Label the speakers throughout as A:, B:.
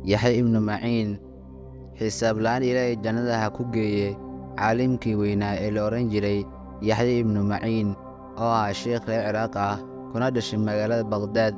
A: Yaxya ibnu Maciin. Xisaab la'aan Ilaahay jannada ha ku geeye caalimkii weynaa ee la odhan jiray Yaxya ibnu Maciin, oo ahaa sheikh reer Ciraaq ah kuna dhashay magaalada Baqhdaad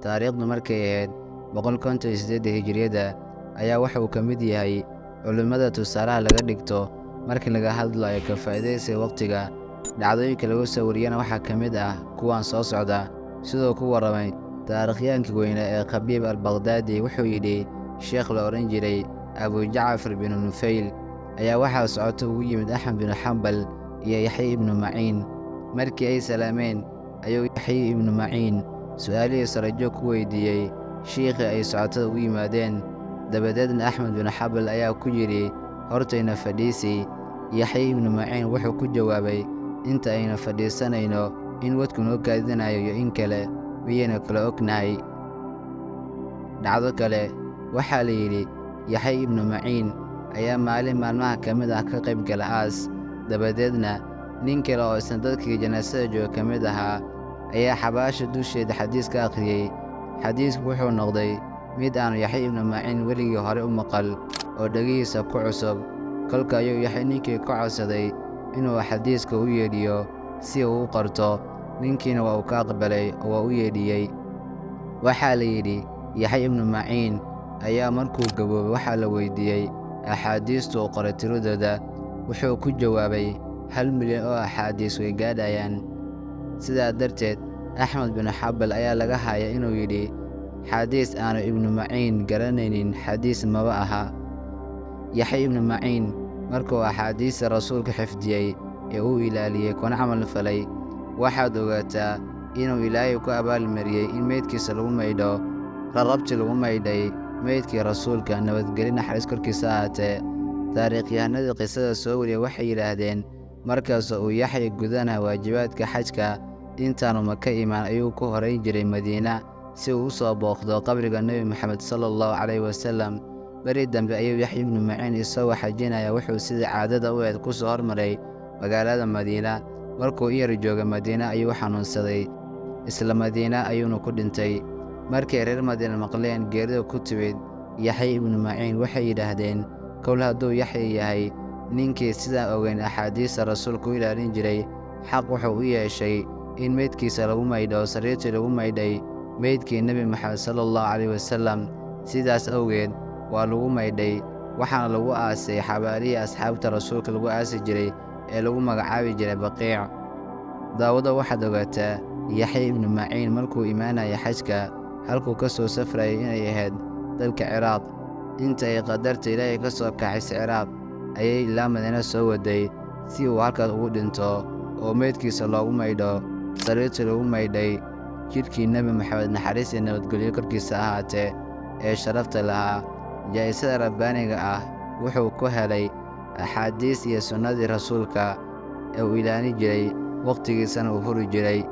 A: taariikhdu markay ahayd 158 Hijriyada, ayaa waxa uu ka mid yahay culimmada tusaalaha laga dhigto marka laga hadlayo ka faa'iidaysiga waqtiga. Dhacdooyinka lagu soo wariyana waxaa ka mid ah kuwan soo socda. Sidoo ku warramay taariikhyaankii weynaa ee Khabiib al-Baghdaadi, wuxuu yidhi: sheekh la odhan jiray Abu Jacfar binu Nufayl ayaa waxaa socota ugu yimid Axmed binu Xambal iyo Yaxya ibnu Maciin. Markii ay salaameen ayuu Yaxya ibnu Maciin su'aalihii sarajoog ku weydiiyey shiikhii ay socotada ugu yimaadeen. Dabadeedna Axmed binu Xambal ayaa ku yidhi: hortayna fadhiisi. Yaxya ibnu Maciin wuxuu ku jawaabay: inta aynu fadhiisanayno in wadku noo kaadinayo iyo in kale miyaynu kala ognahay? Dhacdo kale, waxaa la yidhi Yaxya ibnu Maciin ayaa maalin maalmaha ka mid ah ka qayb gala aas. Dabadeedna nin kale oo isna dadkii janaasada jooga ka mid ahaa ayaa xabaasha dusheeda xadiis ka akhriyey. Xadiisku wuxuu noqday mid aanu Yaxya ibnu Maciin weligii hore u maqal oo dhegihiisa ku cusub. Kolka ayuu Yaxya ninkii ka codsaday inuu xadiiska u yeedhiyo si uu u qorto. Ninkiina waa uu ka aqbalay oo waa u yeedhiyey. Waxaa la yidhi Yaxya ibnu Maciin ayaa markuu gaboobay waxaa la weydiiyey axaadiistu uu qoray tiradooda. Wuxuu ku jawaabay 1 milyan oo axaadiis way gaadhayaan. Sidaa darteed Axmed binu Xambal ayaa laga hayaa inuu yidhi: xadiis aanu ibnu Maciin garanaynin xadiis maba aha. Yaxya ibnu Maciin markuu axaadiista rasuulka xifdiyey ee uu ilaaliyey kuna camal falay, waxaad ogaataa inuu Ilaahay ku abaalmariyey in meydkiisa lagu maydho rarabti lagu maydhay meydkii rasuulka, nabadgelyo naxariis korkiisa ahaatee. Taariikhyahanadii qisada soo wariyey waxay yidhaahdeen markaas uu Yaxya gudanaya waajibaadka xajka intaanu Maka imaan ayuu ku horayn jiray Madiina si uu u soo booqdo qabriga Nebi Maxamed sallallahu calayhi wasallam. Beri dambe ayuu Yaxya ibnu Maciin isagoo xajinaya wuxuu sidii caadada u ahayd ku soo hormaray magaalada Madiina. Markuu in yar joogay Madiina ayuu xanuunsaday, isla Madiina ayuuna ku dhintay. Markay reer Madiina maqleen geerida ku timid Yaxya ibnu Maciin, waxay yidhaahdeen: kol hadduu Yaxya yahay ninkii sidaan ogeyn axaadiista rasuulka u ilaalin jiray, xaq wuxuu u yeeshay in meydkiisa lagu maydho sariirtii lagu maydhay meydkii Nebi Maxamed sallallahu calayhi wasallam. Sidaas awgeed waa lagu maydhay, waxaana lagu aasay xabaalihii asxaabta rasuulka lagu aasi jiray ee lagu magacaabi jiray Baqiic. Daawado, waxaad ogaataa Yaxya ibnu Maciin markuu imaanaya xajka halkuu ka soo safrayay inay ahayd dalka Ciraaq. Inta ay qadarta Ilaahay ka soo kaxaysay Ciraaq ayay ilaa Madiina soo waday si uu halkaas ugu dhinto oo meydkiisa loogu maydho sariirtii lagu maydhay jidhkii Nebi Maxamed, naxariis iyo nabadgelyo korkiisa ahaatee, ee sharafta lahaa. Jaa'isada rabbaaniga ah wuxuu ku helay axaadiis iyo sunnadii rasuulka ee uu ilaalin jiray, waqtigiisana uu huri jiray.